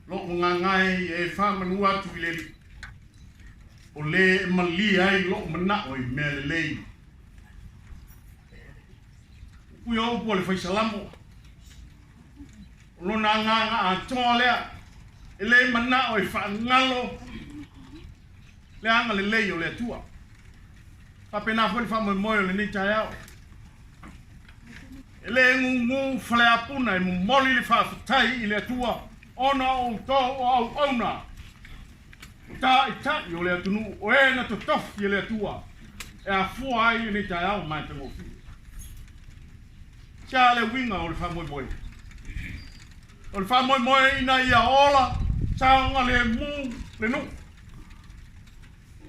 Lo'u agaga e, ia e faamanu atu i le Alii, o lē e malie ai lo'u mana'o i mea lelei. Upu ia o upu a le Faisalamo, o lona agaga atoa lea, e lē mana'o e faagalo le agalelei o le Atua. Faapena foi le faamoemoe o lenei taeao. E lē gūgū Faleapuna e momoli le faafetai i le Atua ona o outou o auauna, o tā'ita'i o le atunuu, o e na totofi e le Atua e afua ai lenei taeao matagofie. Se a le uiga o le faamoemoe? O le faamoemoe ina ia ola saogalemu le nuu,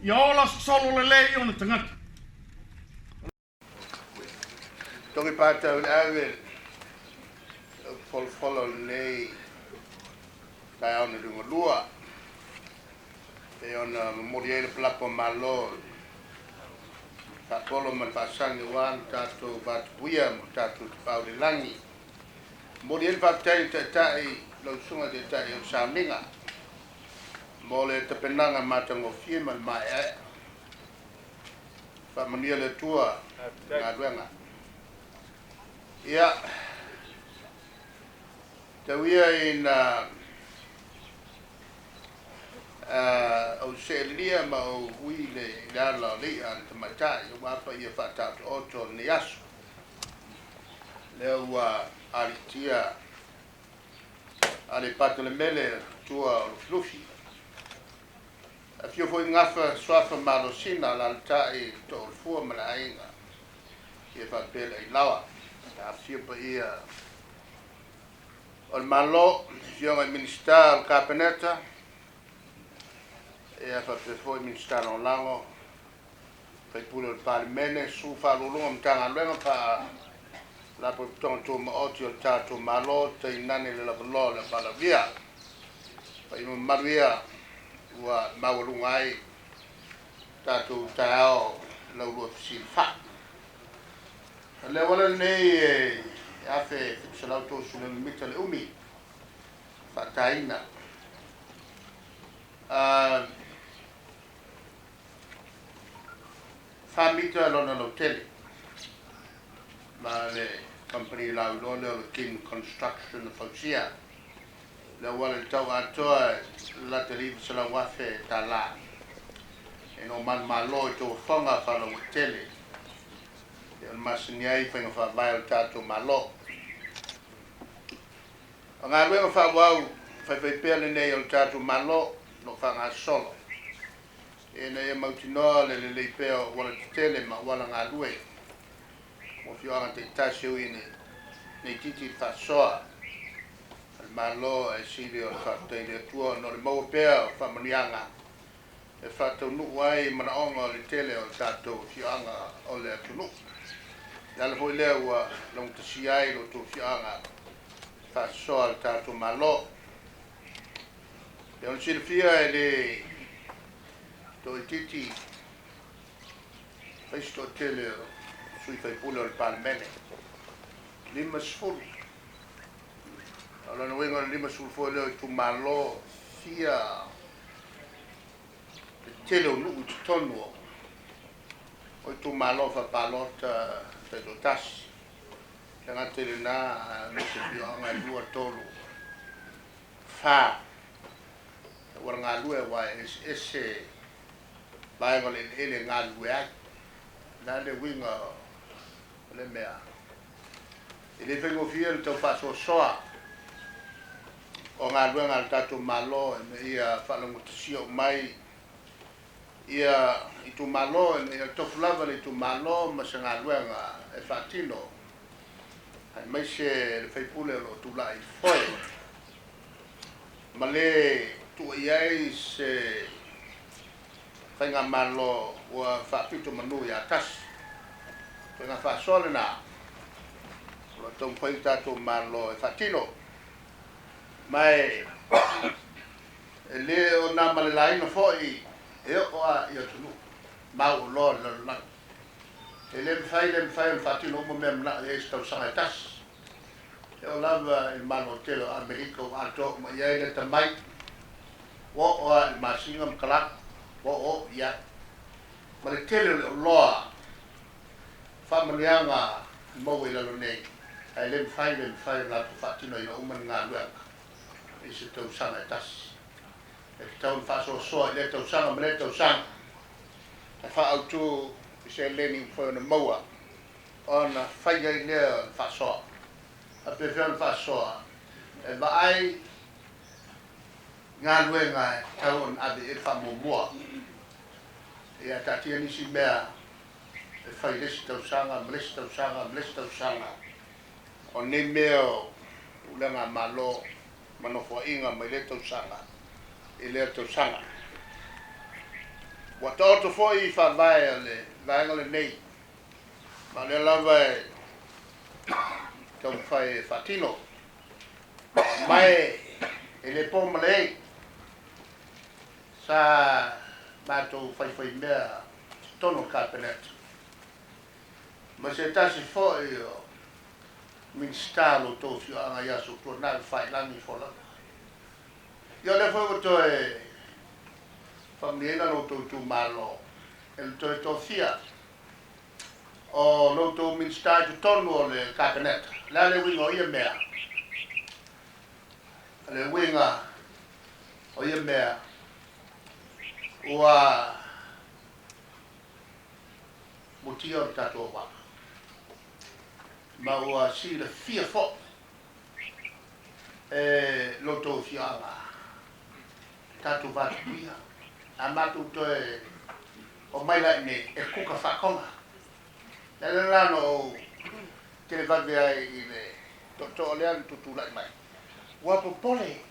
ia ola solo lelei ona tagata. Togi patau le ave le folafola o lenei taeao na liugalua pei ona momoli ai le palapa o Malo faapolo ma le faasagi aua lo tatou vatapuia ma lo tatou Tapaau i le Lagi. Momoli ai le faafetai i le Taitai, lau Susuga i le Taitai o le Sauniga mo le tapenaga matagofie ma le maeaea. Faamanuia le Atua i le galuega. Ia, tau ia ina ou seelilia ma ou ui i le ala o le i'a a le tamaitai aua paia faataotooto o lenei aso. Lea ua aliitia Aleipata le mele tua o Lufilufi. Afio foi Gafa Suafa Malosina, alaalatai Toolefua ma le aiga, ia faapea le Ailaoa. Afio paia o le Malo, afioga i Minisita o le Kapeneta, ia faapea foi Minisita Lagolago, faipule o le Palemene, susu Faauluuluga o Matagaluega Faalapotopotoga Tumaoti o le tatou Malo, tainane le lavaloa o le Apalaulia. Paia mamalu ia ua maualuga ai tatou taeao laulua fesilafai. O le auala lenei e 1736 mita le umi faataina. 4 mita lona lautele ma le kamupani lauiloa lea o le King Construction na fausia. Le auala i le tau atoa e lata i le $900,000. E no manumalo i tauofoga faalauaitele e ona masani ai faiga faavae o le tatou Malo. O galuega faaauau faifaipea lenei o le tatou Malo o lo o faagasolo ina ia mautinoa le lelei pea o auala tetele ma auala galue mo afioaga taitasi e ui ina itiiti le faasoa a le Malo ae sili o le faafetai i le Atua ona o le maua pea o faamanuiaga e faataunuu ai manaoga o le tele o tatou afioaga o le atunuu. O le ala foi lea ua laugatasia ai lo outou afioaga faasoa a le tatou Malo. E ona silafia e le toaitiiti fai se toatele o sui faipule o le Palemene, 50. O lona uiga o le 50 foi lea o itumalo fia le tele o nuu i totonu o itumalo faapalota taitoatasi. Le gata i lena, aemaise afioaga e 2, 3, 4 auala galue aua e eseese vaega o le eleele e galulue ai. O le a le uiga o le mea? E le faigofie le tau faasoasoa o galuega a le tatou Malo ina ia faalaugatasia uma mai ia itumalo, ina ia tofu lava le itumalo ma se galuega e faatino, aemaise le faipule o lo o tulai foe ma le tua i ai se faigamalo ua faapito manu ia tasi. Faiga faasoa lena o lo o taumafai le tatou Malo e faatino. Ma e le o na ma le laina foi e oo a i atunuu mauoloa o le lalolagi. E le mafai, le mafai ona faatino uma mea manao i ai se tausaga e tasi. E oo lava i le Malo tele o Amerika ua atoa uma i ai le atamai, ua oo lava i le masina ma kalaka, ua oooo i ai. Ma le tele o le oloa, faamanuiaga e maua i lalo nei, ae le mafai, le mafai ona latou faatinoina uma ni galuega i se tausaga e tasi. E tatau ona faasoasoa i lea tausaga ma lea tausaga e faaautu i seleni ua mafai ona maua ona fai ai lea o le faasoa. A pefea ona faasoa? E vaai galuega e tatau ona ave i ai le faamuamua. Ia taatia nisi mea e fai i le isi tausaga ma le isi tausaga ma le isi tausaga. O nei mea o pulega a Malo ma nofoaiga mai lea tausaga i lea tausaga. Ua taoto foi faavae o le vaega lenei, ma o lea lava e taumafai e faatino. Ma e le po ma le ei, sa matou faifaimea i totonu o le Kapeneta, ma se tasi foi o Minisita o lo outou afioaga i aso tuanai o Faiilagi Folauga. Ia o lea foi ua toe faamanuiaina lo outou itumalo e le toe tofia o lo outou Minisita i totonu o le Kapeneta. O le a le uiga o ia mea? O le uiga o ia mea, ua mutia o le tatou auala, ma ua silafia foi e lo outou afioaga le tatou vatapuia. A matou toe omai la i inei e kuka faakona. Le ala lena na ou televave ai i le tootoo lea na tutulai mai. Ua popole,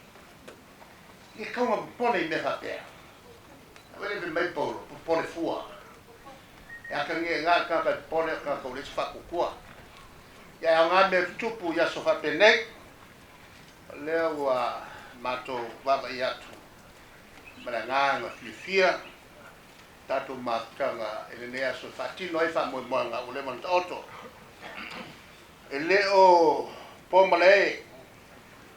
e tatau ona popole i mea faapea. Aua le fai mai Paulo, popole fua. E atagia i ina le tagata e popole o le tagata ua leai se faatuatua. Ia e aoga mea tutupu i aso faapenei, o lea ua matou vaavaai atu ma le agaga fiafia tatou mafutaga i lenei aso e faatino ai faamoemoega ua leva ona taoto. E le o po ma le ee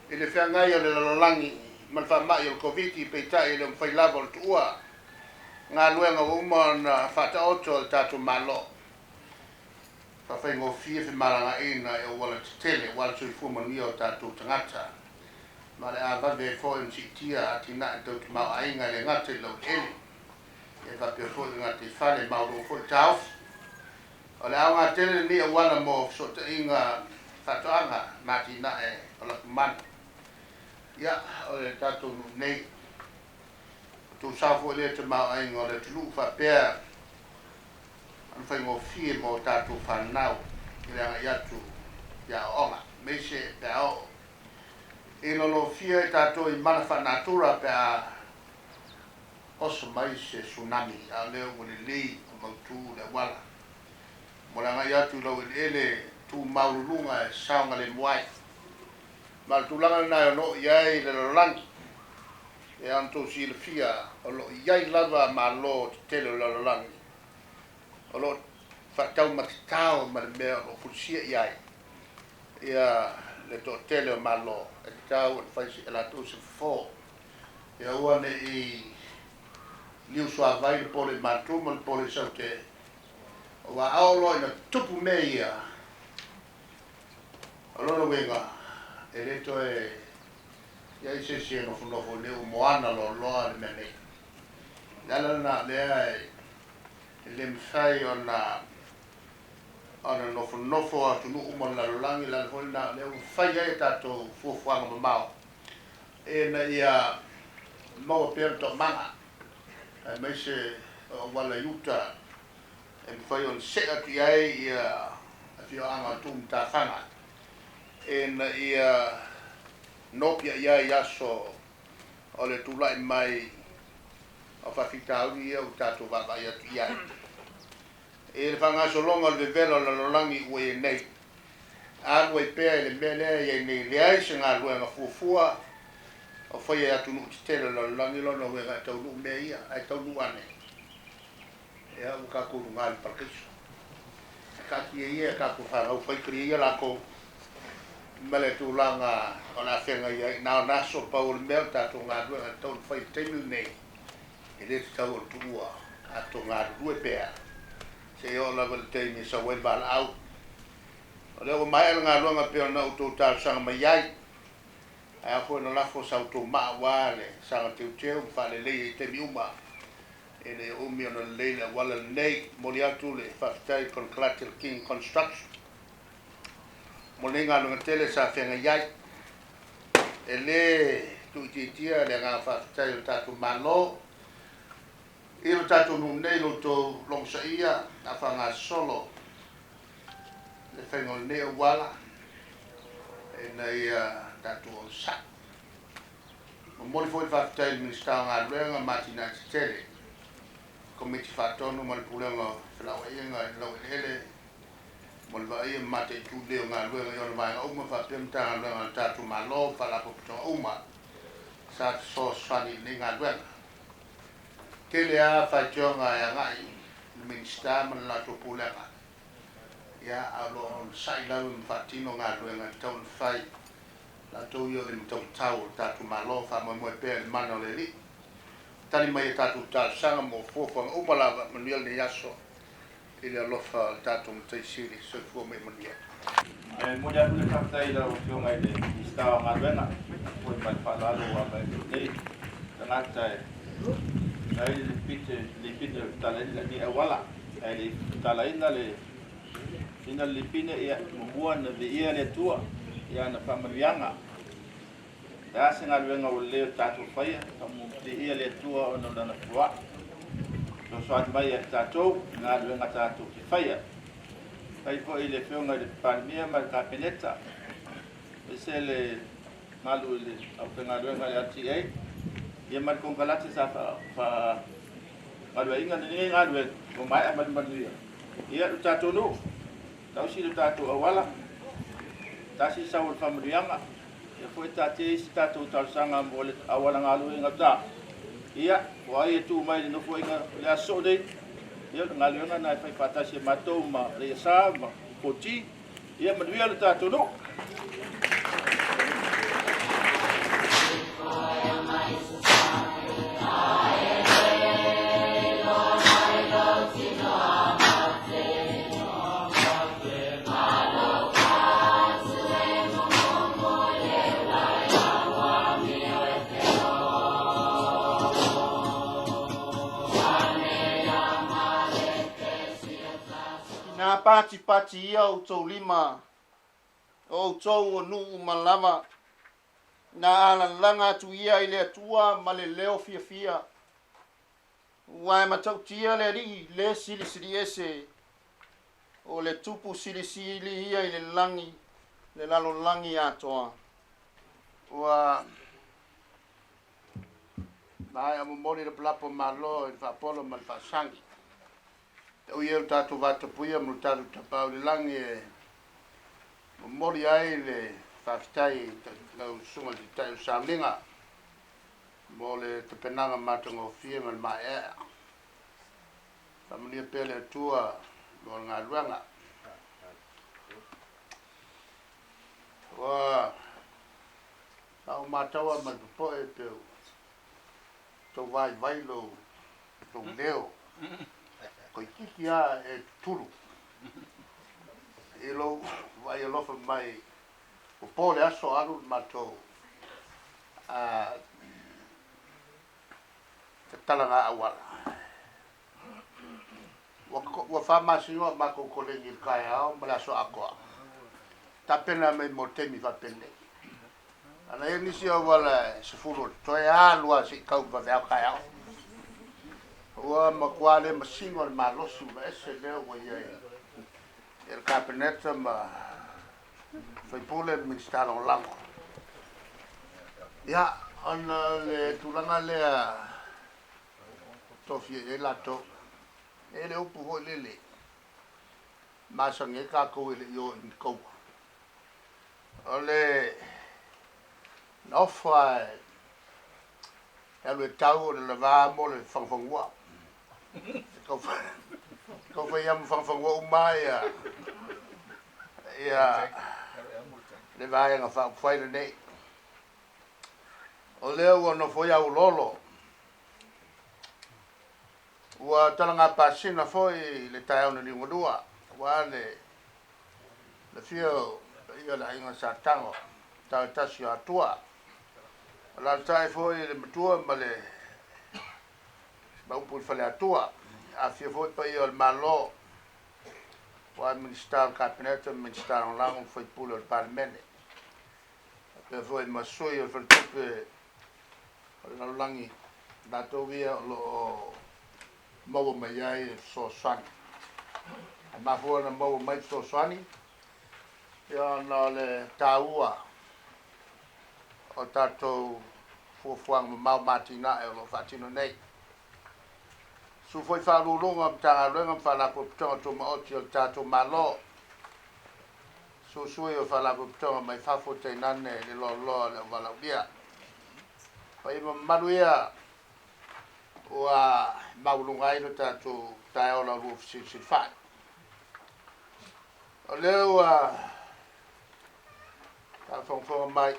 i le feagai o le lalolagi ma le faamai o le Koviti, peitai e le o mafai lava ona tuua galuega ua uma ona faataoto e le tatou Malo. Faafaigofie femalagaaiga i auala tetele aua le soifua manuia o tatou tagata, ma o le a vave ai foi ona siitia atinae tau tamaoaiga e le gata i le laueleele, e faapea foi le gataifale ma aulou foi le taofi. O le aoga tele lenei auala mo fesootaiga faatoaga ma atinae o lafumanu. Ia, o le tatou nuu nei, o tou sao foi lea tamaoaiga o le atunuu faapea ona faigofie mo tatou fanau i le agai atu i aoaoga, aemaise pe a oo i lolofia i tatou i mala faanatura pe a oso mai se tsunami, a o lea ua lelei ma mautu le auala mo le agai atu i laueleele tu maualuluga e saogalemu ai. Ma o le tulaga lena e ono oo i ai le lalolagi, e ao ona outou silafia o lo o i ai lava malo tetele o le lalolagi o lo o faataumatatao ma le mea o lo o fulisia i ai ia le toatele o malo e tatau ona fai e latou se fofo ia aua ne i liusuavai le pole i Matu ma le pole i Saute, aua a oo loa ina tupu mea ia, o lona uiga e le toe i ai se isi e nofonofo i lea ua moana loaloa le mea nei. O le ala lena o lea e le mafai ona ona nofonofo atunuu uma o le lalolagi, o le ala foi lena o lea ua fai ai a tatou fuafuaga mamao ina ia maua pea le toomaga, aemaise o auala i uta e mafai ona see atu i ai ia afioaga o Tuumatafaga ina ia nopiai ai i aso o le tulai mai o faafitauli ia ua tatou vaavaai atu i ai. I le faagasologa o le vevela o le lalolagi ua i ai nei, alu ai pea i le mea lea e i ai nei, leai se galuega fuafua o faia e atunuu tetele o le lalolagi lona uiga e taunuu mea ia, ae taunuu ane, ia ua tatou luga i le parakaiso. Ae taatia ia e tatou fanau fai talia ia latou ma le tulaga o le a feagai ai. Na ona aso pau o le mea o le tatou galuega e tatau ona fai i le taimi lenei, e le tatau ona tuua, tatou galulue pea seia oo lava i le taimi e sau ai le valaau. O lea ua maea le galuega e pei ona outou talosaga mai ai, ae ao foi ona lafo sa outou maa aua le saga teuteu ma faaleleia i taimi uma ina ia umi ona lelei le auala lenei. E momoli atu le faafetai i le konekarate a le King Construction mo lenei galuega tele sa feagai ai. E le tuuitiitia le agaga faafetai o le tatou Malo i lo tatou nuu nei, lo outou logosaia a faagasolo le faiga o lenei auala ina ia tatou onosai. Momoli foi le faafetai i le Minisita o Galuega ma Atinae Tetele, Komiti Faatonu ma le Pulega o Felauaiga i le Laueleele mo le vaaia ma mataitu lelei o galuega i ona vaega uma faapea Matagaluega a le tatou Malo ma Faalapotopotoga uma sa fesoasoani i lenei galuega. Tele lava faitioga e agai i le Minisita ma le latou Pulega, ia, a o lo o onosai lava ma faatino galuega e tatau ona fai. Latou ia o le mataumatau o le tatou Malo, faamoemoe pea i le mana o le Alii. Tali mai a tatou talosaga mo fuafuaga uma lava, manuia lenei aso i le alofa o le tatou Matai Sili. Soifua ma ia manuia. E momoli atu le faafetai i lau Afioga i le Minisita o Galuega foi ma le faaaloalo ua aumai foi nei tagata e fai le lipine o talaina ni auala ae le i talaina le ina le lipine ia muamua na viia le Atua i ana faamanuiaga. Le a se galuega ua lelei o tatou faia, viia le Atua ona o lana foai. Fesoasoani mai ia i tatou i galuega tatou te faia. Fai foi i le Afioga i le Palemia ma le Kapeneta, aemaise le galu i le aufaigaluega a le LTA, ia ma le konekarate sa faagalueaiina lenei galuega ua maea ma le manuia. Ia, lo tatou nuu, tausi lo tatou auala, tasi le sau o le faamanuiaga. Ia foi taatia isi tatou talosaga mo le auala galue i gauta. Ia, o ai e tuu mai i le nofoaiga o le aso soo nei, ia o le galuega lena e fai faatasi e matou ma Leiasa ma Poti. Ia manuia lo tatou nuu. Ina patipati ia outou lima, o outou o nuu uma lava, ina alalaga atu ia i le Atua ma le leo fiafia. Ua e matautia le Alii le silisili ese, o le Tupu silisili ia i le lagi, le lalolagi atoa. Ua maea momoli lapalapa o Malo i le faapolo ma le faasagi. Tau ia o le tatou vatapuia ma le tatou Tapaau i le lagi e momoli ai le faafetai i lau Susuga i le Taitai o Sauniga mo le tapenaga matagofie ma le maeaea. Faamanuia pea le Atua mo le galuega. Ua sa ou mataua ma le popoe pe ua tau vaivai lou leo. Toeitiiti lava e tutulu i lou vaai alofa mai ua po le aso alu le matou tatalaga auala. Ua faamasinoa matou koleni i le taeao ma le aso atoa. Tapena mai mo le taimi faapenei. Ana i ai nisi auala e 10 o totoe, alu lava se i tau vaveao taeao. Ua matua le masino le malosi ua ese lea ua i ai i le Kapeneta ma sui usufono ma Minisita Lagolago. Ia, ona o le tulaga lea tofia i ai latou. E le upu foi lele, masani ai tatou e le i o i ni taua. O le nofo lava e alu e tau o le lava mo le fanua. Tau fai ia ma fanua uma ia ia Le Vaega Faaupufai lenei. O lea ua nofo ai ulolo. Ua talaga pasina foi le taeao na liugalua, aua le afio o paia o le Aiga Sa Tago, tau e tasi o Atua. Alaalatai foi le matua ma le maupu i le Faleatua. Afifio foi paia o le Malo, aua Minisita o le Kapeneta, Minisita Lagolago ma sui usufono o le Palemene. Faapea foi ma sui o le Faletupe o le Lalolagi, latou ia o lo o maua mai ai le fesoasoani. E mafua ona maua mai le fesoasoani, ia ona o le taua o tatou fuafuaga mamao ma atinae o lo o faatino nei. Susu foi Ofisa Sili o Pulega o Matagaluega ma Faalapotopotoga Tumaoti o le tatou Malo, susu sui o Faalapotopotoga mai fafo tainane le loaloa o le auvalaulia. Paia ma mamalu ia ua maualuga ai lo tatou taeao laulua fesilisili. O lea ua faafogafoga mai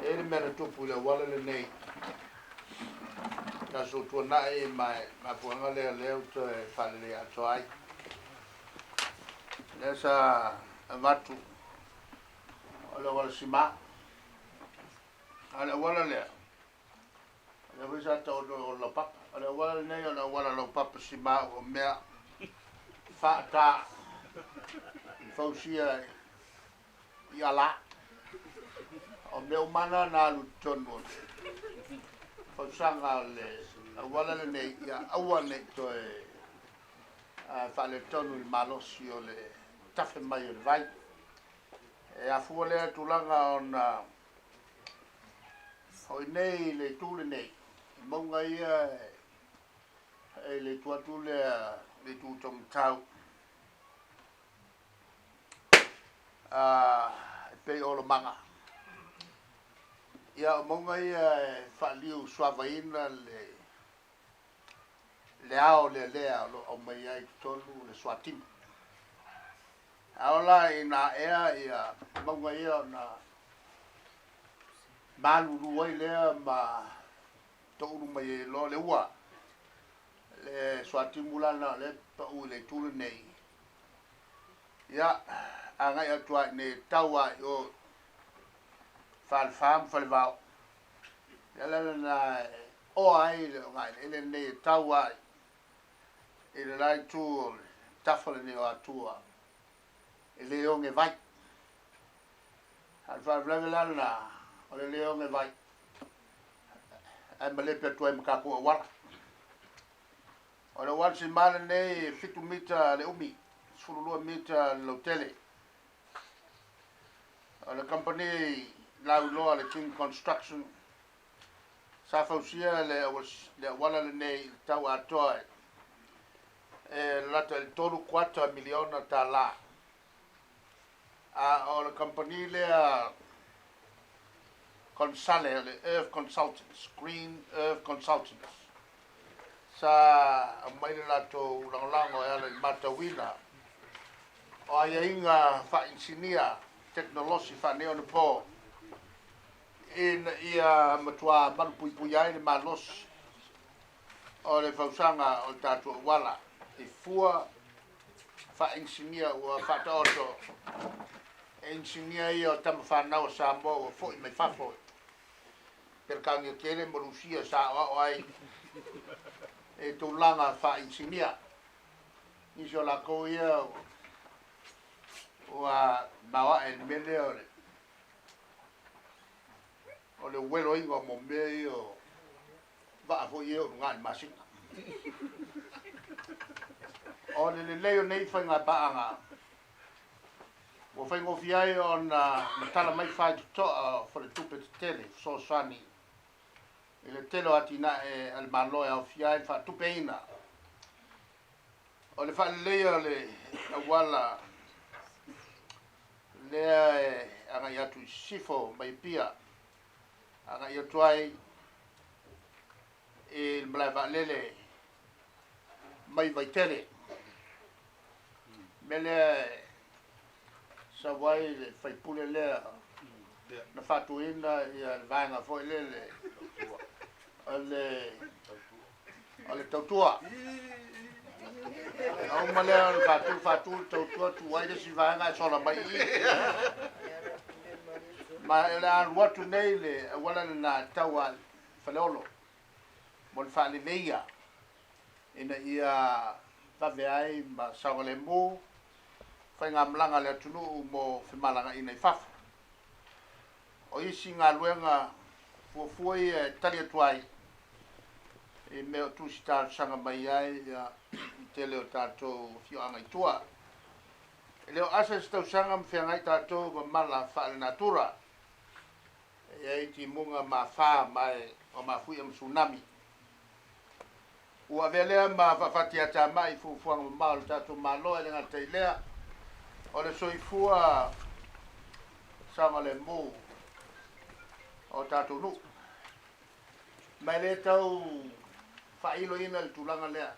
e i ai le mea na tupu i le auala lenei i aso ua tuanai ma le mafuaaga lea lea ua toe faalelei atoa ai. Lea sa avatu o le auala sima. A o le auala lea, o lea foi sa taoto o le laupapa. O le auala lenei o le auala laupapa sima ua mea faata fausia i ala. O mea uma na na alu i totonu o le fausaga o le auala lenei, ia aua ne i toe faaletonu i le malosi o le tafe mai o le vai. E afua lea tulaga ona o i nei le itu lenei, i mauga ia e le itu atu lea, le itu taumatau, e pei o Olomaga. Ia o mauga ia e faaliu suavaina le ao lealea o lo o aumai ai i totonu le suatimu. A oo la ina aea ia mauga ia ona malulu ai lea ma toulu mai ai loa le ua. Le suatimu la lena o lea e pau i le itu lenei. Ia, agai atu lava i inei e tau lava i o Falefa ma Falevao. O le ala lena e oa ai le ogaeleele lenei e tau lava i le la itu o le tafa lenei o Atua e le oge vai. A o le faalavelave la lena, o le le oge vai, ae malepe atu ai ma tatou auala. O le auala sima lenei e 7 mita le umi, 12 mita le lautele. O le kamupani lauiloa le King Construction sa fausia le auala lenei i le tau atoa e lalata i le $3.25 miliona. A o le kamupani lea Consale, o le Earth Consultants, Green Earth Consultants, sa aumai le latou lagolago e ala i le matauina o aiaiga faainisinia tekonolosi faaneionapo ina ia matua malupuipuia ai le malosi o le fausaga o le tatou auala i fua faainisinia ua faataoto e inisinia ia o tama fanau a Samoa ua foi mai fafo Peretania tele ma Rusia sa aoao ai e tulaga faainisinia. Nisi o latou ia ua maoae i le mea lea o le ueloina o mea ia o vaa foi ia o luga i le masina. O le lelei o nei faigapaaga ua faigofie ai ona matala mai faitotoa o faletupe tetele fesoasoani i le tele o atinae a le Malo e aofia ai le faatupeina o le faaleleia o le auala lea e agai atu i sisifo mai Apia, agai atu ai i le malae vaalele mai Vaitele. Mea lea Sau ai le faipule lea na faatuina ia le vaega foi lele o le o le tautua. Na uma lea ona faatu faatu le tautua tu ai le isi vaega e sola mai i i. Ma o le a alu atu nei le auala lena e tau a Faleolo mo le faaleleia ina ia vave ai ma saogalemu faigamalaga a le atunuu mo femalagaina i fafo. O isi galuega fuafua ia e tali atu ai i mea o tusi talosaga mai ai ia i tele o tatou afioaga i tua. E le o asa se tausaga ma feagai tatou ma mala faalenatura. E i ai timuga ma afa ma e o mafuia ma tsunami. Ua avea lea ma faafatiatamai i fuafuaga mamao a le tatou Malo e le gata i lea, o le soifua saogalemu o tatou nuu. Ma e le tau faailoina le tulaga lea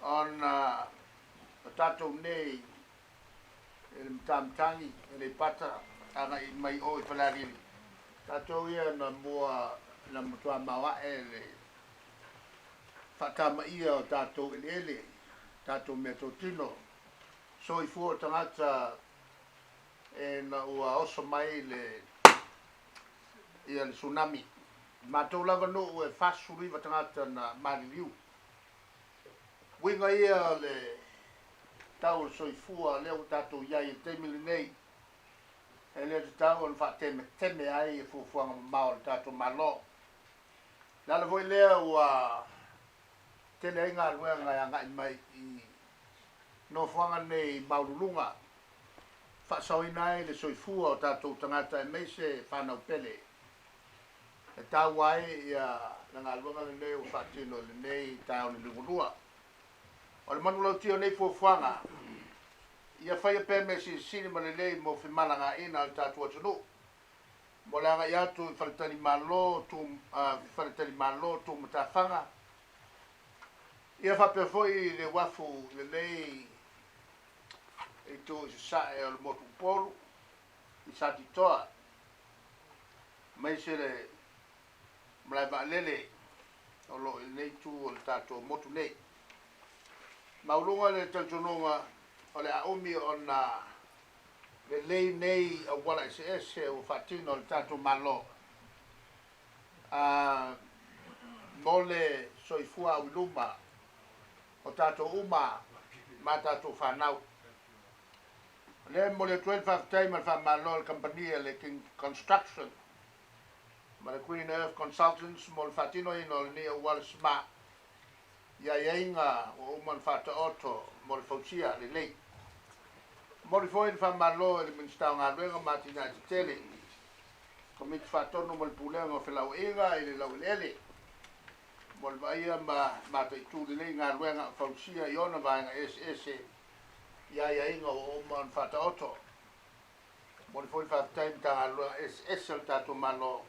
ona o tatou nei i le Matamatagi, Aleipata, agai mai o i Falealili, tatou ia na mua na matua maoae le faatamaia o tatou eleele, tatou meatotino, soifua o tagata ina ua oso mai le ia le tsunami. Matou lava nuu e 49 tagata na maliliu. Uiga ia o le tau o le soifua lea ua tatou i ai i le taimi lenei, e le tatau ona faatemeteme ai ia fuafuaga mamao a le tatou Malo. O le ala foi lea ua tele ai galuega e agai mai i nofoaga nei maualuluga, faasaoina ai le soifua o tatou tagata aemaise fanau pele. E taua ai ia le galuega lenei ua faatino i lenei taeao liugalua. O le manulauti o nei fuafuaga, ia faia pea mea silisili ma lelei mo femalagaaiga a le tatou atunuu, mo le agai atu i faletalimalo, tu, faletalimalo tumatafaga, ia faapea foi le uafu lelei i itu i sasae o le motu Upolu, i Satitoa, aemaise le malae vaalele o lo o i lenei itu o le tatou motu nei. Maualuga le talitonuga o le a umi ona lelei nei auala eseese ua faatino e le tatou Malo a mo le soifua au i luma o tatou uma ma tatou fanau. O lea e momoli atu ai le faafetai ma le faamalo i le kamupani a le King Construction ma le Green Earth Consultants mo le faatinoina o lenei auala smart i aiaiga ua uma ona faataoto mo le fausia lelei. Momoli foi le faamalo i le Minisita o Galuega ma Atinae Tetele, Komiti Faatonu ma le Pulega o Felauaiga i le Laueleele mo le vaaia ma mataitu lelei galuega o fausia i ona vaega eseese i aiaiga ua uma ona faataoto. Momoli foi le faafetai i Matagaluega eseese o le tatou Malo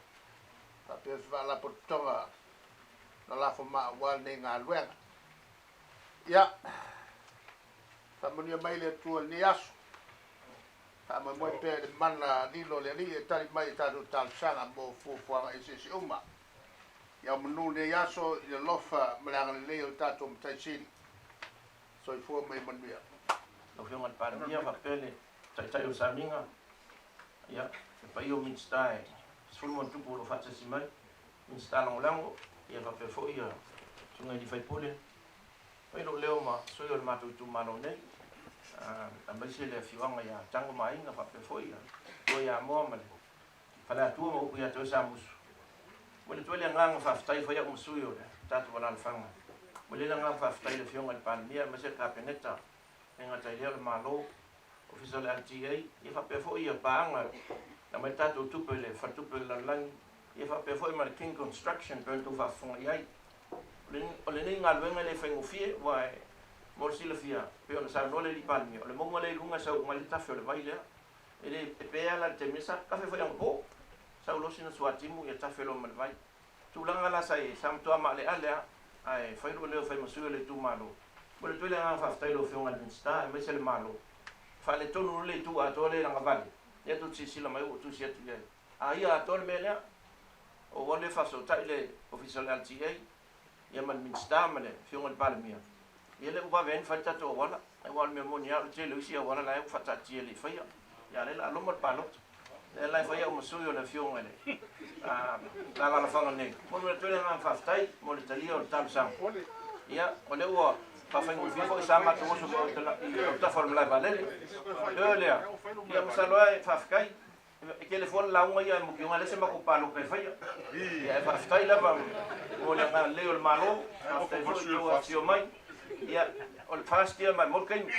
faapea se Faalapotopotoga na lafo ma aua lenei galuega. Ia, faamanuia mai le Atua i lenei aso. Faamoemoe pea i le mana lilo o le Alii e tali mai i tatou talosaga mo fuafuaga eseese uma. Ia manu lenei aso i le alofa ma le agalelei o le tatou Matai Sili. Soifua ma ia manuia. Lau Afioga i le Palemia faapea le Taitai o le Samiga, ia, le paia o Minisita e 10+ o lo o faatasi mai, Minisita Lagolago, ia faapea foi ia Susuga i sui usufono. Fai lou leo ma sui o le matou itumalo nei, aemaise le afioaga ia Tago ma Aiga faapea foi ia Tua ia Amoa ma le Faleatua ma upu ia te oe Samusu. Momoli atu ai le agaga faafetai, fai au ma sui o le tatou alaalafaga. Momoli ai le agaga faafetai i le Afioga i le Palemia aemaise le Kapeneta, e le gata i lea o le Malo, Ofisa o le LTA, ia faapea foi ia paaga na aumai le tatou tupe i le Faletupe o le Lalolagi, ia faapea foi ma le King Construction pei ona outou faafofoga i ai. O lenei galuega e le faigofie, aua e mo le silafia, pei ona saunoa le alii Palemia, o le mauga lea i luga e sau uma ai le tafe o le vai lea. E le pe ala i le taimi sa tafe foi anapo. Sau loa sina suatimu ia tafe loa ma le vai. Tulaga la sa i ai, sa matua maaleale lava, ae fai lou leo fai ma sui o le itumalo. Momoli atu ai le agaga faafetai i lau Afioga i le Minisita aemaise le Malo. faaletonu loa le itu atoa lea i lagavale, lea tou te silasila mai ua ou tusi atu i ai. A ia atoa le mea lea, ou alu e faafesootai le Ofisa o le LTA ia ma le Minisita ma le Afioga i le Palemia, ia lea ua vave ai ona fai le tatou auala. Aua o le mea moni lava o le tele o isi auala la e ua faataatia e le i faia, ia a o lea o le a loma le palota. Lea la e fai au ma sui o le Afioga i le alaalafaga nei. Momoli atu ai le agaga faafetai mo le talia o le talosaga. Ia, o lea ua faafaigofie foi sa matou oso mai i autafa o le malae vaalele. E lea, ia masalo lava e faafetai. E tele fua le lauga ia e mutioga e leai se matou palota e faia. Ia ae faafetai lava mo le agaga lelei o le Malo, faafetai foi i le tou afifio mai. Ia, o le FAST ia ma e maua le taimi.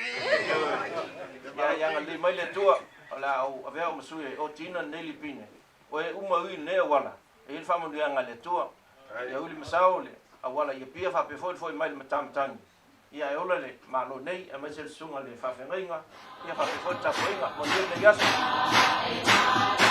Ia, ia agalelei mai le Atua, o le a ou avea au ma sui e otiina lenei lipine. O e uma ui i lenei auala, e i ai le faamanuiaga a le Atua. Ia uli ma sao le auala i Apia faapea foi le foi mai le matamatagi. Ia e ola le Malo nei, aemaise le susuga i le faafeagaiga, ia faapea foi le tapuaiga. Manuia lenei aso.